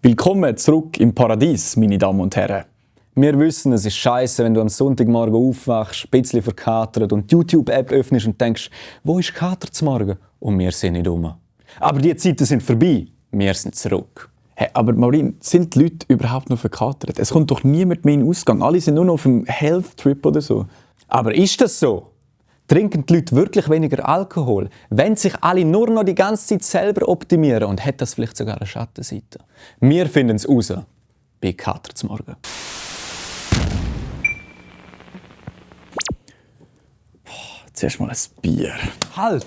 Willkommen zurück im Paradies, meine Damen und Herren. Wir wissen, es ist scheiße, wenn du am Sonntagmorgen aufwachst, ein bisschen verkatert und die YouTube-App öffnest und denkst, wo ist Kater zum Morgen? Und wir sind nicht rum. Aber die Zeiten sind vorbei. Wir sind zurück. Hey, aber Maureen, sind die Leute überhaupt noch verkatert? Es kommt doch niemand mehr in den Ausgang. Alle sind nur noch auf einem Health-Trip oder so. Aber ist das so? Trinken die Leute wirklich weniger Alkohol? Wenn sich alle nur noch die ganze Zeit selber optimieren und hat das vielleicht sogar eine Schattenseite? Wir finden es raus. Bei Kater zum Morgen. Zuerst mal ein Bier. Halt!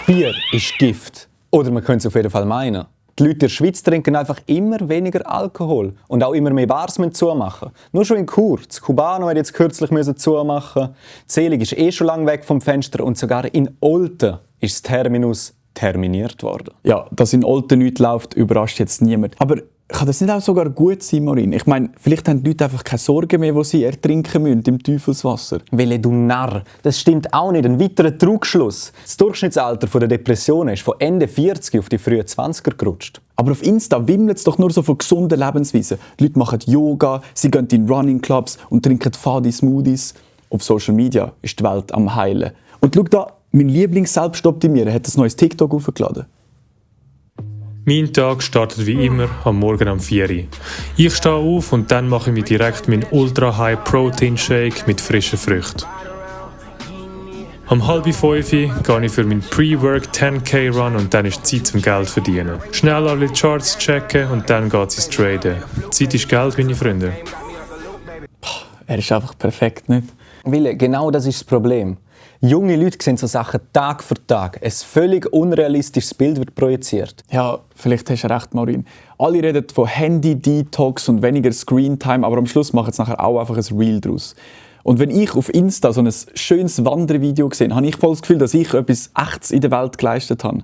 Bier ist Gift. Oder man könnte es auf jeden Fall meinen. Die Leute in der Schweiz trinken einfach immer weniger Alkohol. Und auch immer mehr Bars müssen zumachen. Nur schon in Chur. Das Cubano hat jetzt kürzlich zumachen. Zelig ist schon lange weg vom Fenster. Und sogar in Olten ist das Terminus terminiert worden. Ja, dass in Olten nichts läuft, überrascht jetzt niemand. Aber kann das nicht auch sogar gut sein, Maureen? Ich meine, vielleicht haben die Leute einfach keine Sorgen mehr, die sie ertrinken müssen im Teufelswasser. Wille du Narr, das stimmt auch nicht. Ein weiterer Trugschluss. Das Durchschnittsalter der Depressionen ist von Ende 40 auf die frühen 20er gerutscht. Aber auf Insta wimmelt es doch nur so von gesunden Lebensweisen. Die Leute machen Yoga, sie gehen in Running Clubs und trinken fade Smoothies. Auf Social Media ist die Welt am Heilen. Und schau da, mein Lieblings-Selbstoptimierer hat ein neues TikTok aufgeladen. Mein Tag startet wie immer am Morgen um 4 Uhr. Ich stehe auf und dann mache ich mir direkt meinen Ultra High Protein Shake mit frischen Früchten. Um 4:30 gehe ich für meinen Pre-Work 10K Run und dann ist Zeit zum Geld verdienen. Schnell alle Charts checken und dann geht es ins Traden. Zeit ist Geld, meine Freunde. Er ist einfach perfekt, nicht? Wille, genau das ist das Problem. Junge Leute sehen so Sachen Tag für Tag. Ein völlig unrealistisches Bild wird projiziert. Ja, vielleicht hast du recht, Maureen. Alle reden von Handy-Detox und weniger Screentime, aber am Schluss machen sie nachher auch einfach ein Reel daraus. Und wenn ich auf Insta so ein schönes Wandervideo sehe, habe ich voll das Gefühl, dass ich etwas Echtes in der Welt geleistet habe.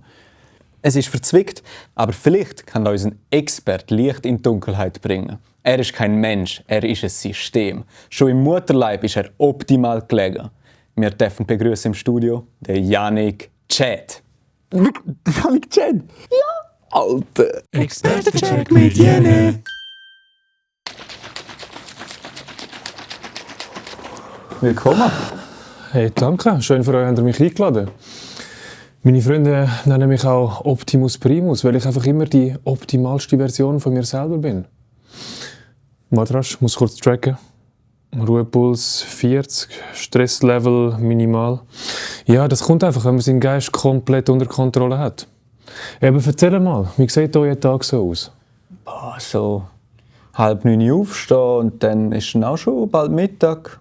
Es ist verzwickt, aber vielleicht kann uns ein Experte Licht in die Dunkelheit bringen. Er ist kein Mensch, er ist ein System. Schon im Mutterleib ist er optimal gelegen. Wir dürfen begrüßen im Studio den Yannick Chad. Yannick Chad? Ja! Alter! Experte-Check mit Jene. Willkommen. Hey, danke. Schön für euch, habt ihr mich eingeladen. Meine Freunde nennen mich auch Optimus Primus, weil ich einfach immer die optimalste Version von mir selber bin. Warte rasch, muss kurz tracken. Ruhepuls 40, Stresslevel minimal. Ja, das kommt einfach, wenn man seinen Geist komplett unter Kontrolle hat. Aber erzähl mal, wie sieht euer Tag so aus? So 8:30 aufstehen und dann ist dann auch schon bald Mittag.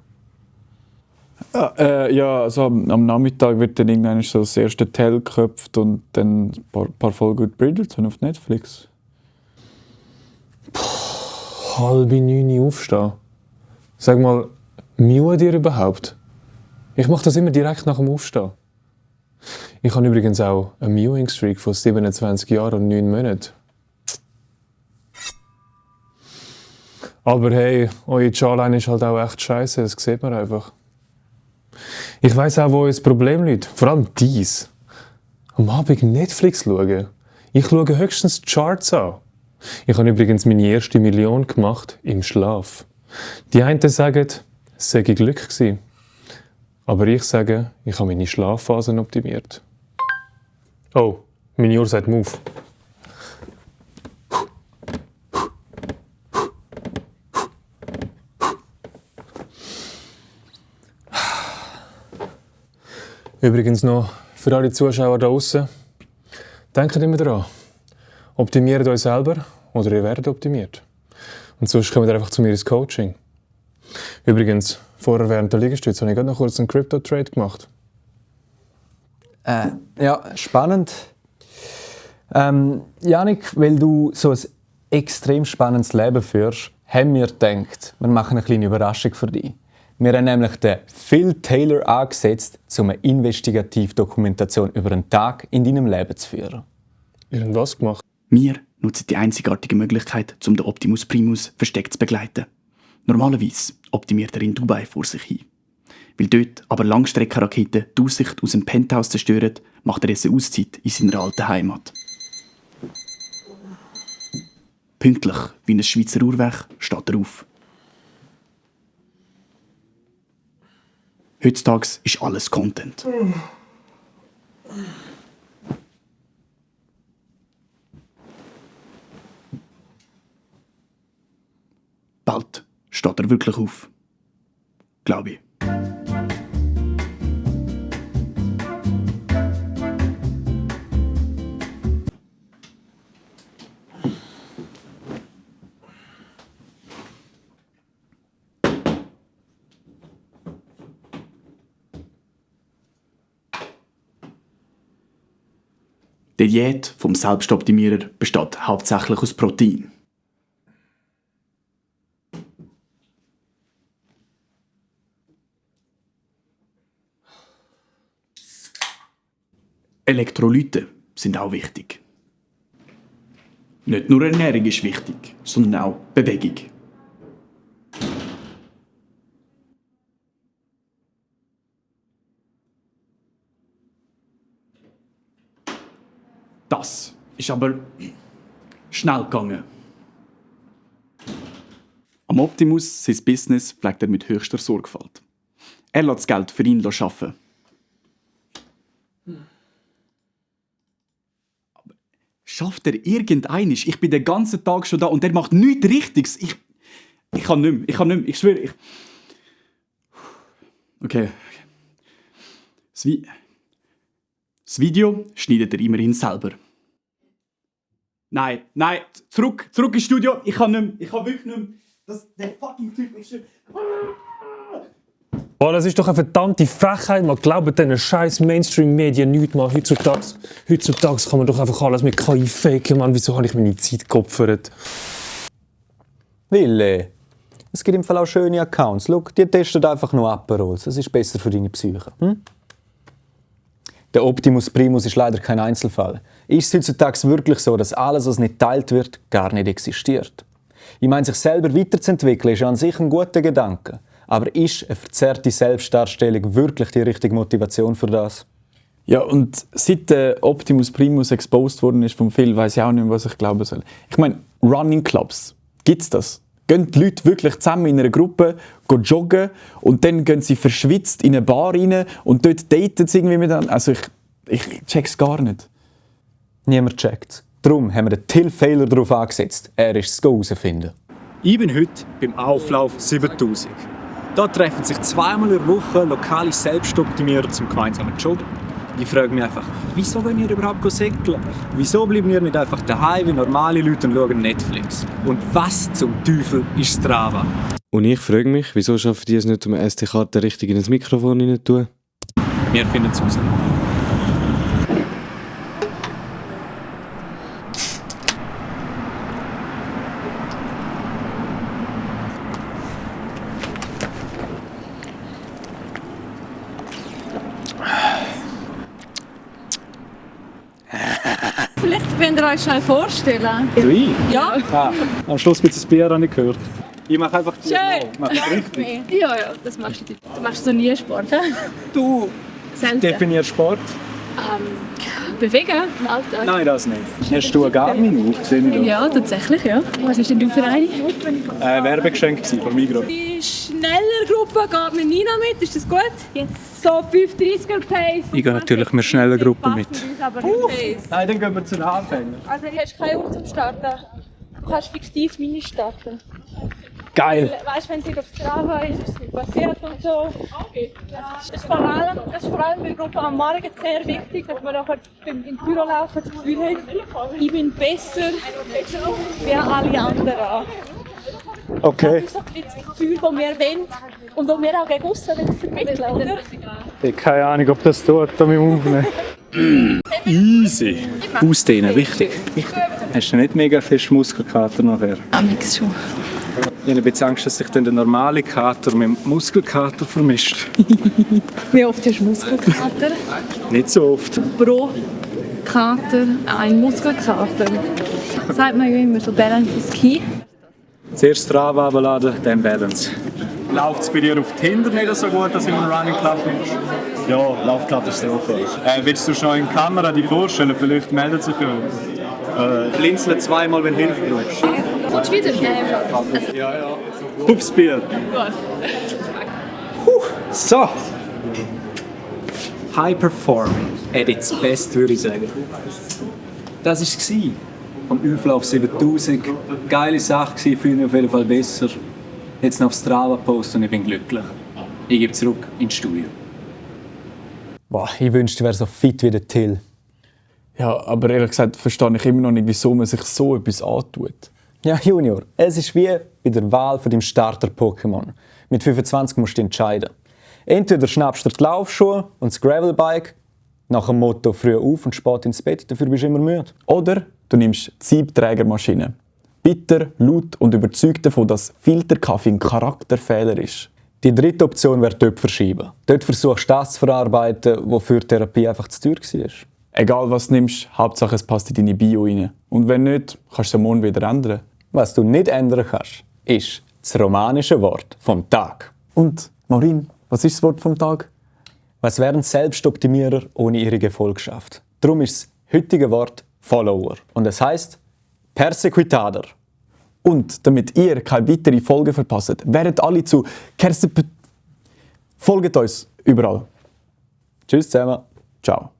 Ja, also am Nachmittag wird dann irgendwann so das erste Tell geköpft und dann ein paar Folgen Bridgerton auf Netflix. 8:30 aufstehen? Sag mal, müht ihr überhaupt? Ich mache das immer direkt nach dem Aufstehen. Ich habe übrigens auch einen Mewing-Streak von 27 Jahren und 9 Monaten. Aber hey, eure Jawline ist halt auch echt scheiße, das sieht man einfach. Ich weiss auch, wo das Problem liegt. Vor allem dies. Am Abend Netflix schauen. Ich schaue höchstens die Charts an. Ich habe übrigens meine erste Million gemacht im Schlaf. Die einen sagen, es sei Glück gewesen. Aber ich sage, ich habe meine Schlafphasen optimiert. Oh, meine Uhr sagt Move. Übrigens noch für alle Zuschauer da draußen: denkt immer daran, optimiert euch selber oder ihr werdet optimiert. Und sonst kommt ihr einfach zu mir ins Coaching. Übrigens, vorher während der Liegestütze habe ich gerade noch kurz einen Crypto-Trade gemacht. Ja, spannend. Yannick, weil du so ein extrem spannendes Leben führst, haben wir gedacht, wir machen eine kleine Überraschung für dich. Wir haben nämlich den Phil Taylor angesetzt, um eine Investigativdokumentation über einen Tag in deinem Leben zu führen. Ihr habt was gemacht? Wir nutzen die einzigartige Möglichkeit, um den Optimus Primus versteckt zu begleiten. Normalerweise optimiert er in Dubai vor sich hin. Weil dort aber Langstreckenraketen die Aussicht aus dem Penthouse zerstören, macht er jetzt eine Auszeit in seiner alten Heimat. Pünktlich wie ein Schweizer Uhrwerk steht er auf. Heutzutage ist alles Content. Bald steht er wirklich auf. Glaube ich. Die Diät vom Selbstoptimierer besteht hauptsächlich aus Protein. Elektrolyte sind auch wichtig. Nicht nur Ernährung ist wichtig, sondern auch Bewegung. Das ist aber schnell gegangen. Am Optimus, sein Business, pflegt er mit höchster Sorgfalt. Er lässt das Geld für ihn arbeiten. Aber schafft er irgendeinisch? Ich bin den ganzen Tag schon da und er macht nichts Richtiges. Ich kann nicht mehr. Ich schwöre. Okay. Das Video schneidet er immerhin selber. Nein, zurück ins Studio. Ich kann nicht mehr. Ich kann wirklich nicht mehr. Der fucking Typ ist... Oh, das ist doch eine verdammte Frechheit. Man glaubt diesen scheiß Mainstream-Medien nicht mal. Heutzutage kann man doch einfach alles mit KI faken, Mann. Wieso habe ich meine Zeit geopfert? Wille, es gibt im Fall auch schöne Accounts. Schau, die testen einfach nur Aperols. Das ist besser für deine Psyche. Der Optimus Primus ist leider kein Einzelfall. Ist es heutzutage wirklich so, dass alles, was nicht geteilt wird, gar nicht existiert? Ich meine, sich selber weiterzuentwickeln, ist ja an sich ein guter Gedanke. Aber ist eine verzerrte Selbstdarstellung wirklich die richtige Motivation für das? Ja, und seit der Optimus Primus exposed worden ist vom Phil, weiss ich auch nicht mehr, was ich glauben soll. Ich meine, Running Clubs, gibt's das? Gehen die Leute wirklich zusammen in einer Gruppe joggen und dann gehen sie verschwitzt in eine Bar rein und dort daten sie irgendwie miteinander? Also ich check's gar nicht. Niemand checkt's. Darum haben wir den Till Fehler darauf angesetzt. Er ist es herausfinden. Ich bin heute beim Auflauf 7000. Da treffen sich zweimal in der Woche lokale Selbstoptimierer zum gemeinsamen Joggen. Ich frage mich einfach, wieso wollt ihr überhaupt segeln? Wieso bleiben ihr nicht einfach daheim wie normale Leute und schauen Netflix? Und was zum Teufel ist Strava? Und ich frage mich, wieso schaffen die es nicht, um eine SD-Karte richtig in das Mikrofon rein zu tun? Wir finden es raus. Vielleicht könnt ihr euch schnell vorstellen. Ich? Ja? Ah, am Schluss gibt es ein Bier, habe ich gehört. Ich mache einfach die Schön. Mach ich richtig. Ja, das machst du. Du machst so nie Sport, hä? Du Selten. definierst Sport? Bewegen im Alltag? Nein, das nicht. Hast du eine Garmin gesehen? Ja, tatsächlich, ja. Was ist denn du für eine? Werbegeschenk von Migros. Die Schneller-Gruppe geht mit Nina mit, ist das gut? Yes. So 5:30er-Pace. Ich gehe natürlich mit schneller Gruppe mit. Nein, dann gehen wir zu den Anfängern. also du hast keine Uhr zum Starten. Du kannst fiktiv Mini starten. Geil. Weißt du, wenn sie auf Strava ist, was nicht passiert und so. Das ist vor allem bei der Gruppe am Morgen sehr wichtig, dass man nachher im Büro laufen das Gefühl hat, ich bin besser wie alle anderen. Okay. Das ist so ein bisschen das Gefühl, das wir wollen und das wir auch gegen aussen vermitteln, oder? Ich habe keine Ahnung, ob das tut, da mit dem Aufnehmen. Easy. Ausdehnen, wichtig. Hast du nicht mega fest Muskelkater nachher? Amix schon. Ich habe ein bisschen Angst, dass sich dann der normale Kater mit dem Muskelkater vermischt. Wie oft hast du Muskelkater? Nicht so oft. Pro Kater ein Muskelkater. Das sagt man ja immer so, Balance is key. Zuerst Strava abladen, dann Balance. Läuft es bei dir auf Tinder nicht so gut, dass du im Running Club bist? Ja, läuft Katastrophe. Willst du schon in die Kamera dich vorstellen? Vielleicht meldet sich jemand. Blinzeln zweimal, wenn du Hilfe brauchst. Willst du wieder? Ja. Pupsbier. So. High Performing at its best, würde ich sagen. Das war es. Vom Auflauf 7000. Geile Sache, fühle mich auf jeden Fall besser. Jetzt noch auf Strava-Post und ich bin glücklich. Ich gebe zurück ins Studio. Boah, ich wünschte, ich wäre so fit wie der Till. Ja, aber ehrlich gesagt verstehe ich immer noch nicht, wieso man sich so etwas antut. Ja, Junior, es ist wie bei der Wahl von deinem Starter-Pokémon. Mit 25 musst du entscheiden. Entweder schnappst du dir die Laufschuhe und das Gravelbike, nach dem Motto früh auf und spät ins Bett, dafür bist du immer müde. Oder du nimmst die Siebträgermaschine. Bitter, laut und überzeugt davon, dass Filterkaffee ein Charakterfehler ist. Die dritte Option wäre dort verschieben. Dort versuchst du das zu verarbeiten, wofür die Therapie einfach zu teuer war. Egal was du nimmst, Hauptsache es passt in deine Bio rein. Und wenn nicht, kannst du es morgen wieder ändern. Was du nicht ändern kannst, ist das romanische Wort vom Tag. Und, Maureen, was ist das Wort vom Tag? Was wären Selbstoptimierer ohne ihre Gefolgschaft? Darum ist das heutige Wort Follower. Und es heisst Persecuitader. Und damit ihr keine weiteren Folgen verpasst, werdet alle zu Folgt uns überall. Tschüss zusammen. Ciao.